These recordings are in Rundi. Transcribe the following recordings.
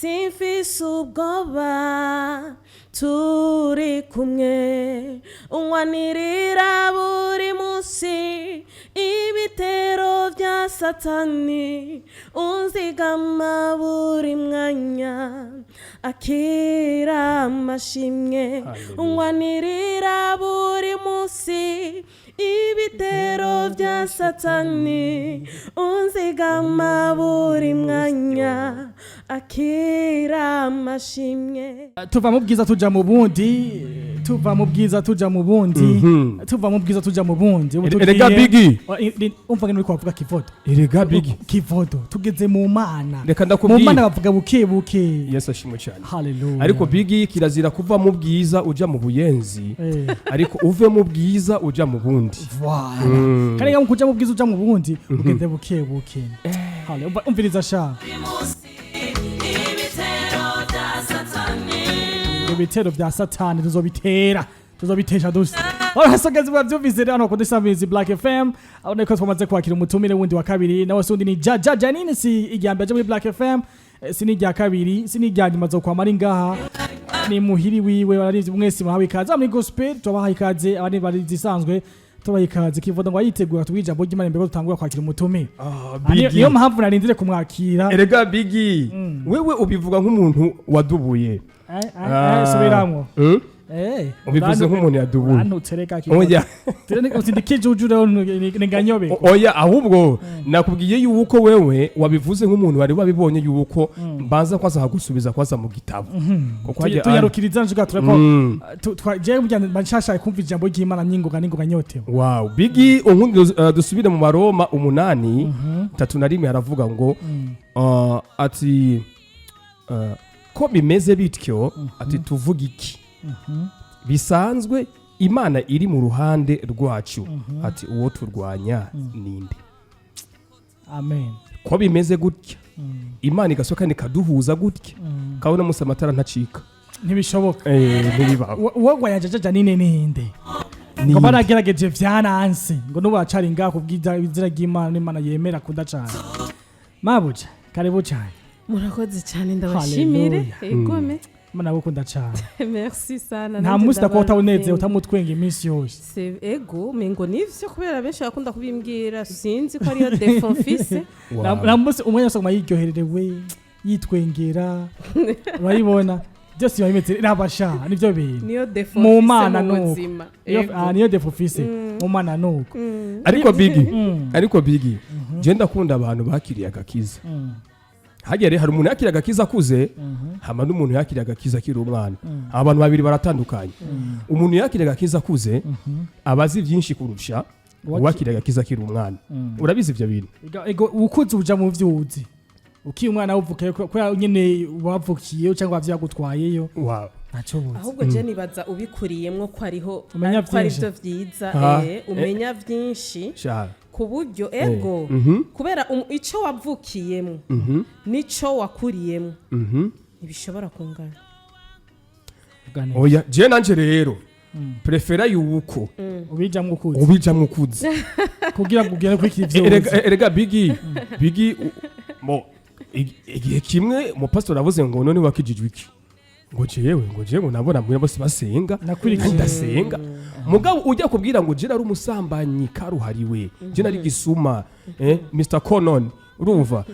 Simfise ubwoba, turi kumwe. Unwanirira buri munsi ibitero bya Satani, unzigama buri mwanya. Akira amashimwe. Hallelujah. Unwanirira buri munsi ibitero bya Satani, unzigama buri mwanya. Akira amashimwe. Tuva mu bwiza tuja mu bundi, tuva mu bwiza tuja mu bundi, tuva mu bwiza tuja mu bundi. Ubu Erega Biggie. Umva ngene uriko wavuga, Kivodo. Erega Biggie. Kivodo, tugeze mu Mana. Reka Mu ndakubwira. Mana bavuga buke buke. Yesu ashimwe cyane. Haleluya. Ariko Biggie, kirazira kuva mu bwiza uja mu buyenzi, ariko uve mu bwiza uja mu bundi. Voilà. Kandi nga kuja mu bwiza uja mu bundi, ugende buke buke. Haleluya. Umviriza sha. Ibitero bya Satani. Ibitero vya Satani tuzobitera, tuzobitesha dusa. Urasogeze, mwavyumvise rero hano kuri Samizi Black FM. Abone ko twamaze kwakira umutumire wundi wa kabiri, nawe sundi ni Jaja Janine. Si irya mbere aje muri Black FM, si n'irya kabiri, si n'irya nyuma zokwama ari ngaha. Ni muhiri wiwe. Bararinzi mwese muhawe ikaze muri gospel, tubahaye ikaze. Abandi bari zisanzwe, tubaha ikaze. Kivodo ngo ayitegura tubwire ijambo ry'Imana imbere ko dutangura kwakira umutumire. Ah, niyo mpamvu narindire kumwakira. Erega Biggie, wewe ubivuga nk'umuntu wadubuye. Subiramwo. Ubivuze nk'umuntu yadubuye. Urantutse, reka Kivodo. Oya. Uti ndikijuju rero ninganyobe. Oya, ahubwo nakubwiye yuko wewe wabivuze nk'umuntu wari wabibonye yuko mbanza kwaza hagusubiza kwaza mu gitabo, kuko Tunyarukiriza njuga tureko jewe burya mba nshashaye kumva ijambo ry'Imana ningoga ningoga nyotewe. Wow, Biggie, ubundi dusubire mu Baroma 8:31. Haravuga ngo ati ko bimeze bityo, ati tuvuga iki? Bisanzwe Imana iri mu ruhande rwacu, ati uwo turwanya ninde? Amen. Ko bimeze gutya, Imana igasohoka kandi ikaduhuza gutya, kabona musi amatara ntacika. Ntibishoboka. Ntibibaho. Uwo gwayajaja Janine ninde ngo baragerageje vyaranse, ngo nubu aracari ngaho kubw'izina ry'Imana n'Imana yemera kunda cane. Mabuja, karibu cane. Murakoze cyane, ndabashimire. Hallelujah. Egome. Imana gukunda cane. Merci sana. Nta Nanjye munsi ndakuba utawunezerewe, ndabakunda. utamutwenga iminsi yose. Ego, mengo nivyo, kubera benshi bakunda kubimbwira. Sinzi ko ariyo défaut mfise. Nta munsi, umwanya wose aguma yiryohererewe, yitwengera. Urayibona, byose biba bimeze rabasha, nivyo bintu. Niyo défaut Mu mfise Mana mu nuko. buzima. Niyo, ah, niyo défaut ufise mu Mana nuko. Ariko Biggie, ariko Biggie, je ndakunda abantu bakiriye agakiza. Hagere rero hari umuntu yakiriye agakiza akuze, hama n'umuntu yakiriye agakiza akiri umwana. Abantu babiri baratandukanye. Umuntu yakiriye agakiza akuze aba azi byinshi kurusha uwakiriye agakiza akiri umwana. Urabizi ibyo bintu? Ego, ukuze uja mu vyuzi, ukiye umwana wuvukiye kubera nyene wavukiyeyo cyangwa vyagutwayeyo. Ntaco buzi. Ahubwo je nibaza ubikuriyemwo ko ariho Umenya ko ari vyinshi. byo vyiza. Umenya vyinshi Sha. ku buryo, ego, kubera ico wavukiyemwo nico wakuriyemwo ntibishobora kungana. Vuga neza. Oya, je nanje rero préfère yuko Ubijamwo ukuze. Ubijamwo ukuze. Kugira ngo ugere kuri ivyo Erega uzi. Erega Biggie, Biggie, mo igihe kimwe umupasitori avuze ngo none wakijijwe iki? Ngo jewe, ngo jewe nabona mwe bose basenga. Nakurikiye. Ndasenga. Mugabo ujya kubwira ngo je nari umusambanyi karuhariwe, je nari gisuma, Mr Conon, urumva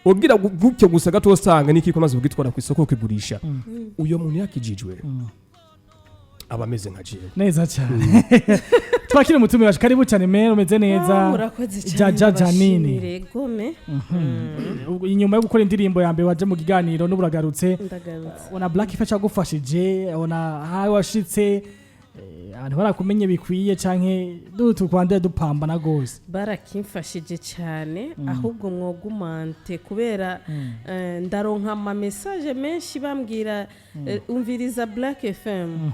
ubwira gutyo gusa gato usanga niki ko maze kugitwara ku isoko kigurisha. Uyo muntu yakijijwe aba ameze nka jewe. Neza cyane. Twakire umutumire wacu. Karibu cyane mere, umeze neza? Ah, murakoze cyane. Jaja Janine. Ndabashimire, gome. Ubwo inyuma yo gukora indirimbo ya mbere waje mu kiganiro, n'ubu uragarutse. Ndagarutse. Ubona Black Ife cyagufashije, ubona aho washitse, abantu barakumenye bikwiye canke dutukwande dupambana gose? Barakimfashije cyane, ahubwo mwogumante, kubera ndaronka ama message menshi bambwira umviriza Black FM.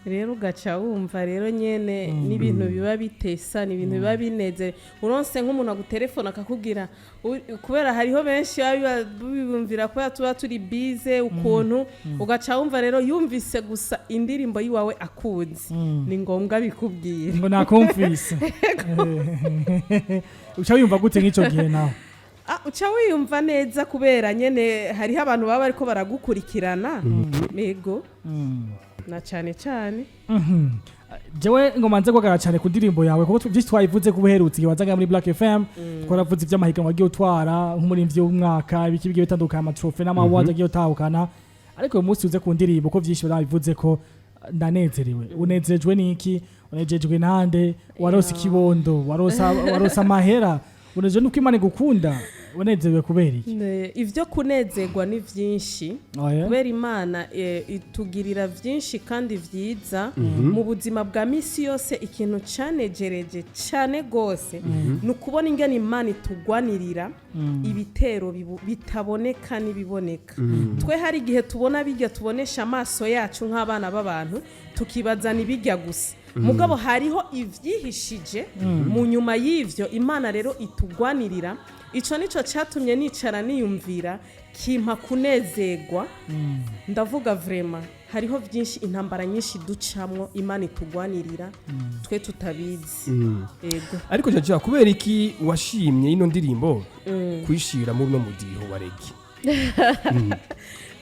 Rero ugaca wumva rero nyene n'ibintu biba bitesa, ni ibintu biba bineze. Uronse nk'umuntu agutelefona akakubwira kubera hariho benshi baba bibumvira kubera tuba turi bize ukuntu, ugaca wumva rero yumvise gusa indirimbo yiwawe akunze, ni ngombwa bikubwira. Ngo nakumvise, uca wiyumva gute nk'ico gihe nawe? Ah, uca wiyumva neza kubera nyene hariho abantu baba bariko baragukurikirana, ego, na cane cane. Jewe ngoma nze guhagarara cyane ku ndirimbo yawe, kuko byinshi twayivuze ku buherutse igihe wazaga muri Black FM. Twaravuze iby'amahiganwa wagiye utwara nk'umuririmbyi w'umwaka, ibiki bigiye bitandukanye, ama trophées n'ama awards agiye utahukana. Ariko uyu munsi uze ku ndirimbo, ko byinshi barabivuze, ko ndanezerewe. Unezerejwe n'iki? Unejejwe nande? Warose ikibondo, warose amahera, unejejwe nuko Imana igukunda, unezerewe kubera iki? Ivyo kunezerwa ni vyinshi, Oya. kubera Imana itugirira vyinshi kandi vyiza mu buzima bwa misi yose. Ikintu canejereje cane gose ni ukubona ingene Imana itugwanirira ibitero bitaboneka n'ibiboneka. Twe hari igihe tubona bijya tubonesha amaso yacu nk'abana b'abantu, tukibaza ni bijya gusa, mugabo hariho ivyihishije mu nyuma y'ivyo Imana rero itugwanirira. Ico nico catumye nicara niyumvira, kimpa kunezerwa. Ndavuga, vraiment hariho byinshi, intambara nyinshi ducamwo Imana itugwanirira twe tutabizi, ego. Ariko Jaja, kubera iki washimye ino ndirimbo kuyishira muri uno mudiho wa reggae?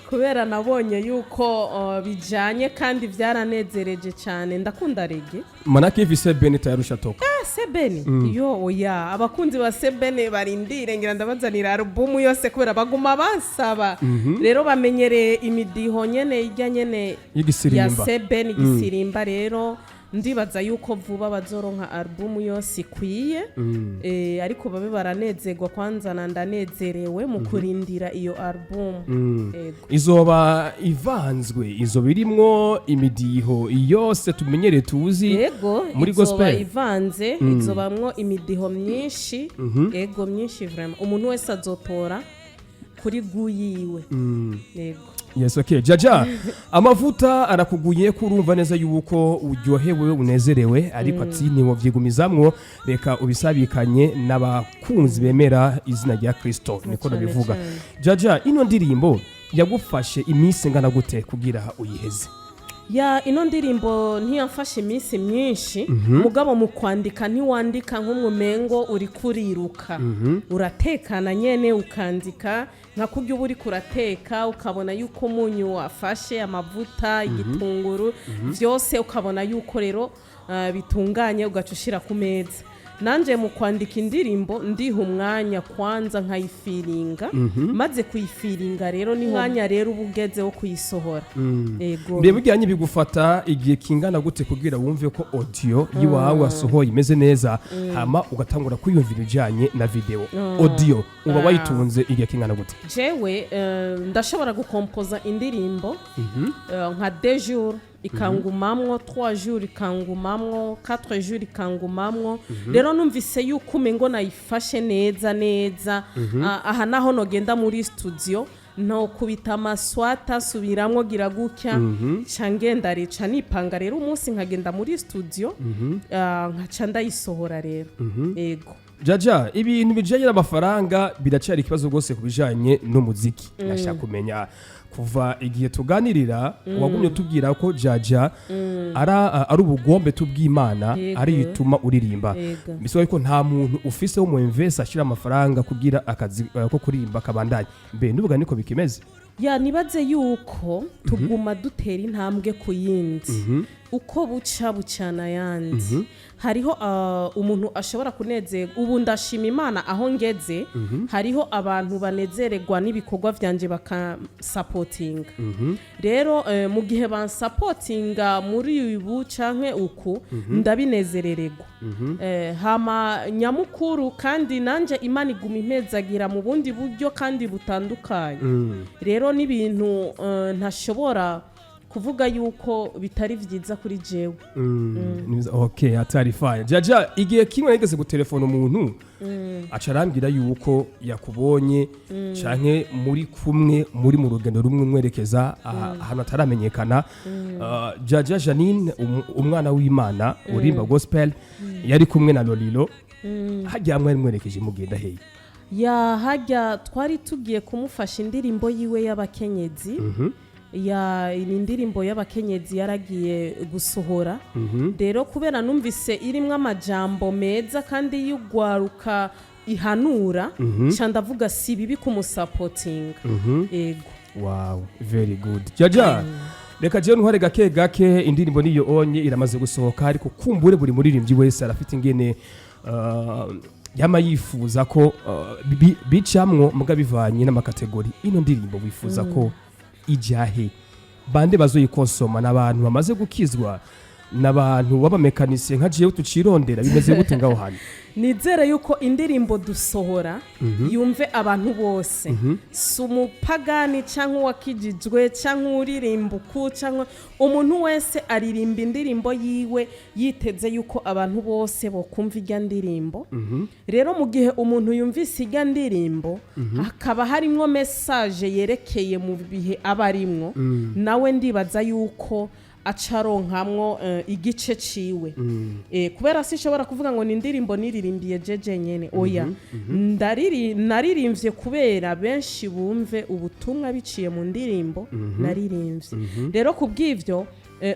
Kubera nabonye yuko bijanye kandi byaranezereje cyane. Ndakunda reggae. Manake hivi Sebene tayari ushatoka? Ah, Sebene yo, oya, abakunzi ba Sebene barindire, ngira ndabazanira alubumu yose kubera baguma bansaba. Rero bamenyereye imidiho nyene ijya nyene ya y'igisirimba. Sebene, igisirimba. Rero ndibaza yuko vuba bazoronka alubumu yose ikwiye. Ariko babe baranezerwa kwanza, na ndanezerewe mu kurindira iyo alubumu. Ego. Izoba ivanzwe, izoba irimwo imidiho yose tumenyereye, tuzi Ego, muri izoba gospel. ivanze, izobamwo imidiho myinshi, ego, myinshi vraiment. Umuntu wese azotora kuri goût yiwe, ego. Yes, okay. Jaja, amavuta arakuguye ko urumva neza yuko uryohewe, unezerewe, ariko ati ntiwovyigumizamwo, reka ubisabikanye n'abakunzi bemera izina rya Kristo, niko Cane nabivuga. cane. Jaja, ino ndirimbo yagufashe iminsi ingana gute kugira uyiheze? Ya, ino ndirimbo ntiyamfashe iminsi myinshi, mugabo mu kwandika ntiwandika nk'umumengo uri kuriruka. Uratekana nyene ukandika, nka kurya uba uriko urateka, ukabona yuko umunyu wafashe, amavuta, igitunguru, byose ukabona yuko rero bitunganye, ugaca ushira ku meza. Nanje mu kwandika indirimbo ndiha umwanya kwanza nkayifiringa. Maze kuyifiringa rero ni umwanya rero uba ugeze wo kuyisohora, ego. Mbe bijyanye bigufata igihe kingana gute kugira wumve ko audio yiwawe wasohoye imeze neza, hama ugatangura kwiyumvira ibijyanye na video? Audio uba wayitunze igihe kingana gute? Jewe ndashobora gukompoza indirimbo nka 2 jours ikangumamwo, 3 jours ikangumamwo, 4 jours ikangumamwo. Rero numvise yuko umengo nayifashe neza neza, aha naho nogenda muri studio ntokubita amaswata, subiramwo, gira gutya, ca ngenda rica nipanga rero umunsi nkagenda muri studio, nkaca ndayisohora rero, ego. Jaja, ibintu bijyanye n'amafaranga biracyari ikibazo rwose ku bijyanye n'umuziki. Nashaka kumenya, kuva igihe tuganirira wagumye utubwira ko Jaja ari ubugombe tubw'Imana ari ituma uririmba. Bisaba ko nta muntu ufise wo mu invest ashyira amafaranga kugira akazi ko kuririmba kabandanye. Mbe nuvuga niko bikimeze? Ya, nibaze yuko tuguma dutera intambwe ku yindi uko buca bucana ayandi. Hariho umuntu ashobora kunezerwa. Ubu ndashima Imana aho ngeze, hariho abantu banezererwa n'ibikorwa vyanje bakansapotinga. Rero mu gihe bansapotinga muri ubu canke uku, ndabinezerererwa. Hama nyamukuru kandi nanje Imana iguma impezagira mu bundi buryo kandi butandukanye. Rero n'ibintu ntashobora kuvuga yuko bitari vyiza kuri jewe. Okay, atari fine. Jaja, igihe kimwe nigeze gutelefona umuntu, aca arambwira yuko yakubonye canke muri kumwe, muri mu rugendo rumwe mwerekeza ahantu hataramenyekana. Jaja Janine, umwana w'Imana urimba gospel, yari kumwe na Lolilo. Hajya mwari mwerekeje mugenda heyi? Ya, hajya twari tugiye kumufasha indirimbo yiwe y'abakenyezi. Ya, ni indirimbo y'abakenyezi yaragiye gusohora. Rero kubera numvise irimwo amajambo meza kandi y'ugwaruka. Ihanura ca ndavuga si bibi kumusapotinga, ego. Wow, very good. Jaja, reka jewe ntware gake gake. Indirimbo niyo onye iramaze gusohoka, ariko kumbure buri muririmbyi wese arafite ingene yama yifuza ko bicamwo muga bivanye n'ama catégories. Ino ndirimbo wifuza ko ijyahe? Bande bazoyikonsoma? N'abantu bamaze gukizwa, n'abantu b'abamekanisiye nka jewe tucirondera? Bimeze gute ngaho hantu? Nizere yuko indirimbo dusohora yumve abantu bose, si umupagani cyangwa uwakijijwe cyangwa uririmba uku, cyangwa umuntu wese aririmba indirimbo yiwe yiteze yuko abantu bose bokumva ijya ndirimbo. Rero mu gihe umuntu yumvise ijya ndirimbo, hakaba harimwo message yerekeye mu bihe aba arimwo, nawe ndibaza yuko acaronkamwo igice ciwe. Kubera sinshobora kuvuga ngo ni indirimbo niririmbiye jeje nyene, oya. Naririmbye kubera benshi bumve ubutumwa biciye mu ndirimbo naririmbye. Rero ku bw'ivyo,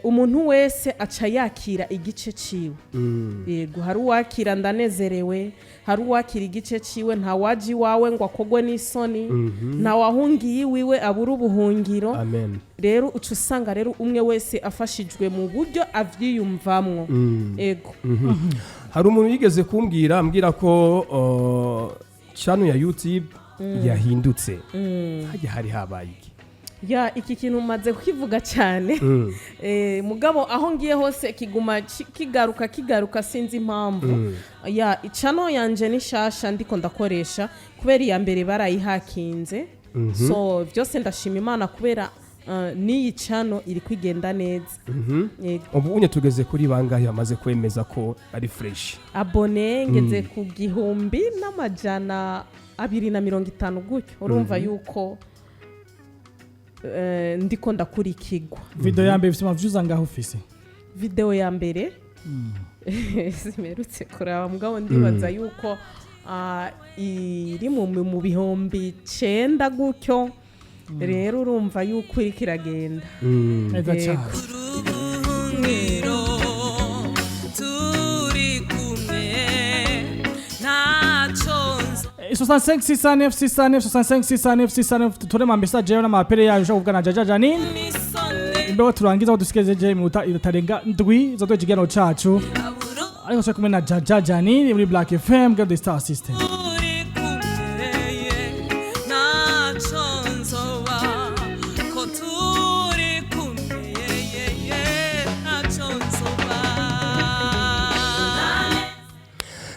umuntu wese aca yakira igice ciwe. Yego, hari uwakira ndanezerewe, hari uwakira igice ciwe. Nta waje iwawe ngo akogwe n'isoni, nta wahungiye iwiwe abura ubuhungiro. Amen. Rero uca usanga rero umwe wese afashijwe mu buryo avyiyumvamwo, ego. Hari umuntu yigeze kumbwira, ambwira ko channel ya YouTube yahindutse. Hajya hari habaye iki? Ya, iki kintu maze kukivuga cyane. Mugabo aho ngiye hose kiguma kigaruka kigaruka, sinzi impamvu. Ya, channel yanje ni shasha ndiko ndakoresha, kubera iya mbere barayihakinze. So byose ndashima Imana kubera n'iyi channel iri kwigenda neza. Yego. Ubu unye tugeze kuri bangahe bamaze kwemeza ko ari fresh? Abonnés ngeze ku 1250 gutyo. Urumva yuko ndiko ndakurikirwa. Video ya mbere ifite ama views angahe ufise? Video ya mbere simerutse kuraba, mugabo ndibaza yuko iri mu 9000 gutyo. Rero urumva yuko iriko iragenda. Neza Yego. cyane. Ubuhungiro turi kumwe, ntacyo nzo 65 609 609 65 609 609. Tutore ma message rero n'ama appels yayo ushobora kuvugana na Jaja Janine. N'isoni. Imbeho turangiza aho dusigaje iminota itarenga 7 zo ikiganiro cacu, ariko turi kumwe na Jaja Janine muri Black FM Get the Star System. Turi kumwe, ntacyo nzoba, ko turi kumwe, ntacyo nzoba.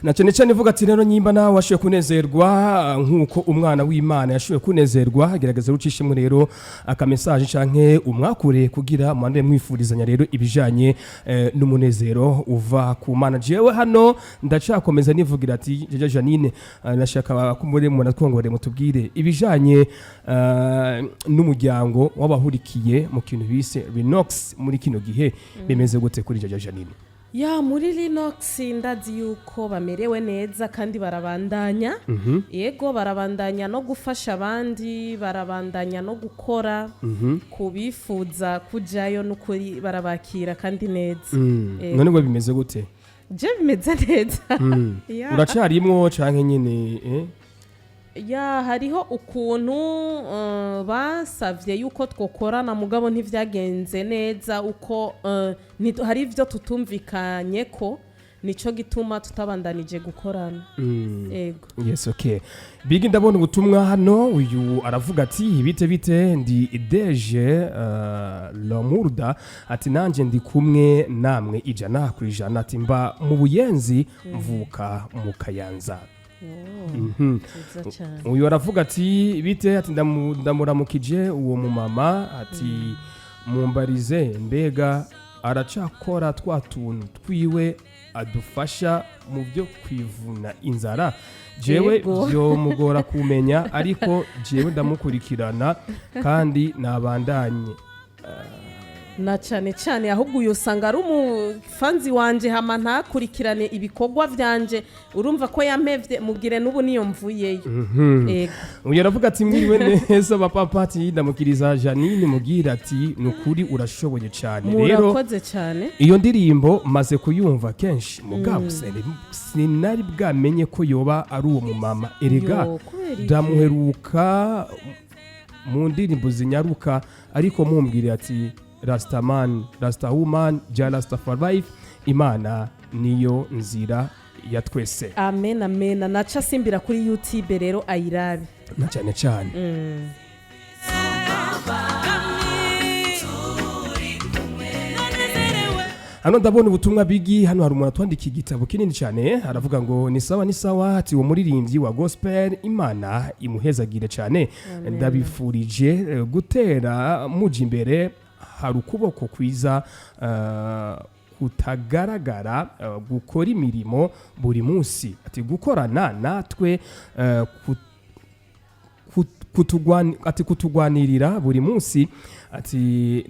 Na cyane cyane ivuga ati rero nyimba nawe washoboye kunezerwa nk'uko umwana w'Imana yashoboye kunezerwa, gerageza ucishemo rero aka message canke umwakure kugira mwande mwifurizanya rero ibijanye n'umunezero uva ku Mana. Jewe hano ndacakomeza nivugira ati Jaja Janine, nashaka ko muri munatwongore mutubwire ibijanye n'umuryango w'abahurikiye mu kintu bise Renox muri kino gihe. Bimeze gute kuri Jaja Janine? Ya, muri Linux ndazi yuko bamerewe neza kandi barabandanya, yego, barabandanya no gufasha abandi, barabandanya no gukora ku bifuza kujayo. N'ukuri barabakira kandi neza. None ngo bimeze gute? Je bimeze neza. Ya. Uracarimwo canke nyene, eh? Ya, hariho ukuntu basavye yuko twokorana, mugabo ntivyagenze neza uko hari ivyo tutumvikanye ko nico gituma tutabandanije gukorana, ego. Yes, okay. Bigi, ndabona ubutumwa hano. Uyu aravuga ati: "Bite bite, ndi Deje Lamurda." Ati: "Nanje ndi kumwe namwe 100%." Ati: "Mba mu Buyenzi, mvuka mu Kayanza." Nziza cyane. Uyu aravuga ati: "Bite?" Ati: "Ndamuramukije uwo mumama." Ati: "Mumbarize, mbega aracakora twa tuntu twiwe adufasha mu byo kwivuna inzara? Jewe byomugora kumenya, ariko jewe ndamukurikirana kandi nabandanye." Na cyane cyane, ahubwo uyu usanga ari umufanzi wanje, hama ntakurikirane ibikorwa vyanje. Urumva ko yampevye, mubwire n'ubu niyo mvuyeyo. Ego. Uyu aravuga ati: "Mwiriwe neza bapapa," ati: "Ndamukiriza Janine, mubwira ati ni ukuri urashoboye cyane rero." Murakoze cyane. Iyo ndirimbo maze kuyumva kenshi, mugabo sinari bwamenye ko yoba ari uwo mumama erega. Yo, kubera iki? Ndamuheruka mu ndirimbo zinyaruka, ariko mumbwire ati Rastaman, Rastawoman, Jah Rastafari, Imana niyo nzira ya twese. Amen, amen. Naca asimbira kuri YouTube rero ayirabe. Na cyane cyane. Kami turi kumwe, ndanezerewe. Hano ndabona ubutumwa bigi. Hano hari umuntu atwandikiye igitabo kinini cyane, aravuga ngo: "Ni sawa, ni sawa," ati: "Uwo muririmbyi wa gospel Imana imuhezagire cyane, ndabifurije gutera muja imbere. Hari ukuboko kwiza kutagaragara gukora imirimo buri munsi," ati "gukorana natwe ati kutugwanirira buri munsi," ati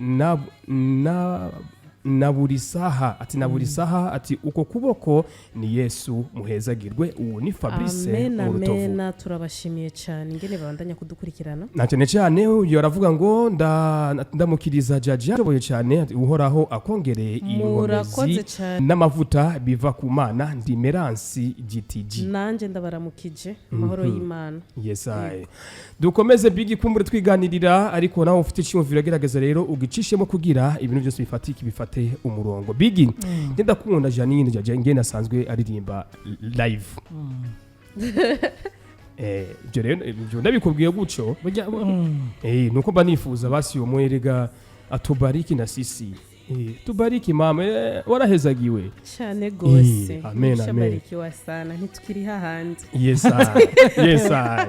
na buri saha," ati "na buri saha," ati "uko kuboko ni Yesu, muhezagirwe." Uwo ni Fabrice Amen. mu Rutovu. Amen, turabashimiye cyane ingene babandanya kudukurikirana. Na cyane cyane uyu aravuga ngo: "Ndamukiriza Jaja, ashoboye cyane," ati, "Uhoraho akongereye Murakoze inkomezi cyane. n'amavuta biva ku Mana. Ndi Meransi GTG." Nanjye ndabaramukije, amahoro y'Imana. Yes, I. Dukomeze bigi, kumbure twiganirira, ariko nawe ufite icyumviro gerageza rero ugicishemo kugira ibintu byose bifatike, bifate umurongo. Bigi, mm. Ndakunda Janine Jaja ngene asanzwe aririmba live. Ibyo rero, ibyo ndabikubwiye gutyo. Burya. Nuko mba nifuza basi uwo mwerega atubariki na sisi. Tubariki mama, warahezagiwe. Cyane gose. Amen, amen. Nishabarikiwa sana, ntitukiri hahandi. Yes I. Yes I.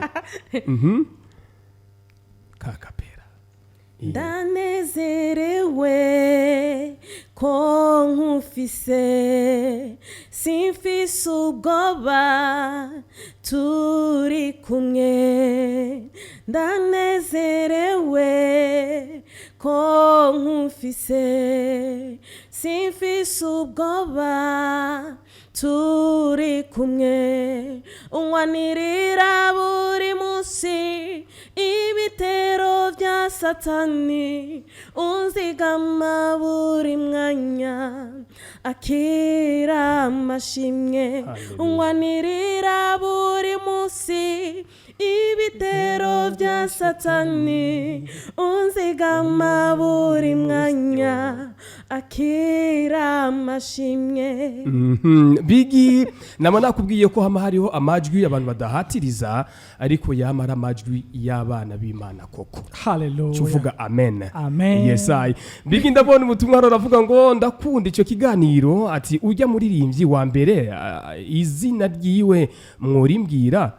Kakapera. Ndanezerewe ko nkufise, simfise ubwoba turi kumwe. Ndanezerewe ko nkufise, simfise ubwoba turi kumwe. Unwanirira buri munsi ibitero bya Satani, unzigama buri mwanya, akira amashimwe. Hallelujah. Unwanirira buri munsi ibitero bya Satani, unzigama buri mwanya, akira amashimwe. Bigi, nama nakubwiye ko hama hariho amajwi abantu badahatiriza, ariko yama ari amajwi y'abana b'Imana koko. Hallelujah. Cuvuga amen. Amen. Yes I. Bigi, ndabona ubutumwa hano, aravuga ngo: "Ndakunda icyo kiganiro," ati "ujya muririmbyi wa mbere, izina ryiwe mworimbwira?"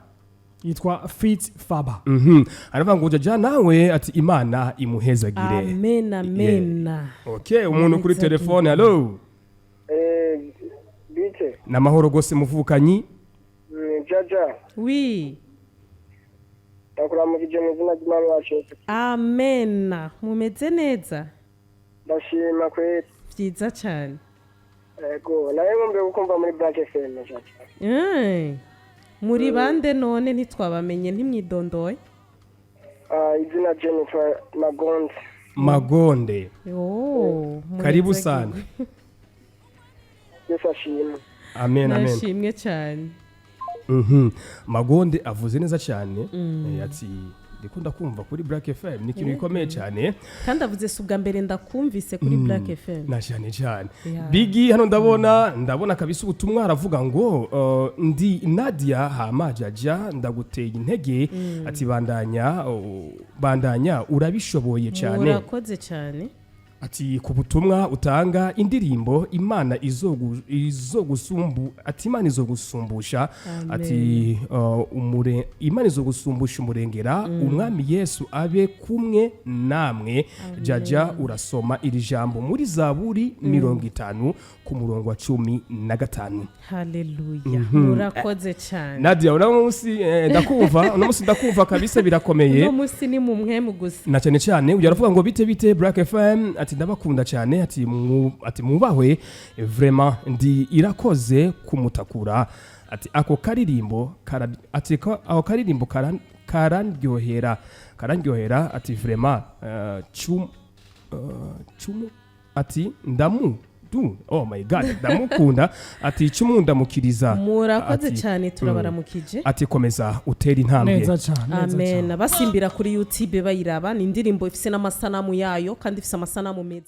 Yitwa Fit Faba. Aravuga ngo: "Jaja nawe," ati "Imana imuhezagire." Amen, amen. Okay, umuntu kuri telefone, hello. Bite? Namahoro gose muvukanyi. Jaja. Oui. Ndakuramukije mu izina ry'Imana wacu Yesu. Amen, mumeze neza? Ndashima kweli. Byiza cyane. Yego, nawe nkumbuye gukumva muri Black FM, Jaja. Muri bande none? Ntitwabamenye, ntimwidondoye. Ah, izina je nitwa Magonde. Magonde. Oh, Karibu murezagirwe. sana. Yesu ashimwe. Amen, amen. Nashimwe cyane. Magonde avuze neza cyane. Ati ndikunda kumva kuri Black FM, ni ikintu gikomeye cyane. Kandi avuze si ubwa mbere ndakumvise kuri Black FM. Na cyane cyane. Yeah. Bigi, hano ndabona kabisa ubutumwa, aravuga ngo: "Ndi Nadia, hama Jaja ndaguteye intege," ati "bandanya, bandanya, urabishoboye cyane." Murakoze cyane. Ati ku butumwa utanga, indirimbo Imana izogusumbu, ati Imana izogusumbusha, ati Imana izogusumbusha umurengera, Umwami Yesu abe kumwe namwe. Jaja, urasoma iri jambo muri Zaburi 50 ku murongo wa 15. Haleluya, murakoze cyane. Nadia, uno munsi ndakumva, uno munsi ndakumva kabisa, birakomeye. Uno munsi ni mu mwemu gusa. Na cyane cyane uyu aravuga ngo: "Bite bite Black FM," ati Ati ndabakunda cyane, ati mwubahwe vraiment, ndi Irakoze kumutakura. Ati ako karirimbo ati ako karirimbo karandyohera, karandyohera. Ati vraiment chumu ati ndamu du, oh my God, ndamukunda. Ati cumundamukiriza. Murakoze cyane, turabaramukije. Ati komeza utera intambwe. Neza cyane, neza Amen. cyane. Basimbira kuri YouTube bayiraba, ni indirimbo ifise n'amasanamu yayo kandi ifise amasanamu meza.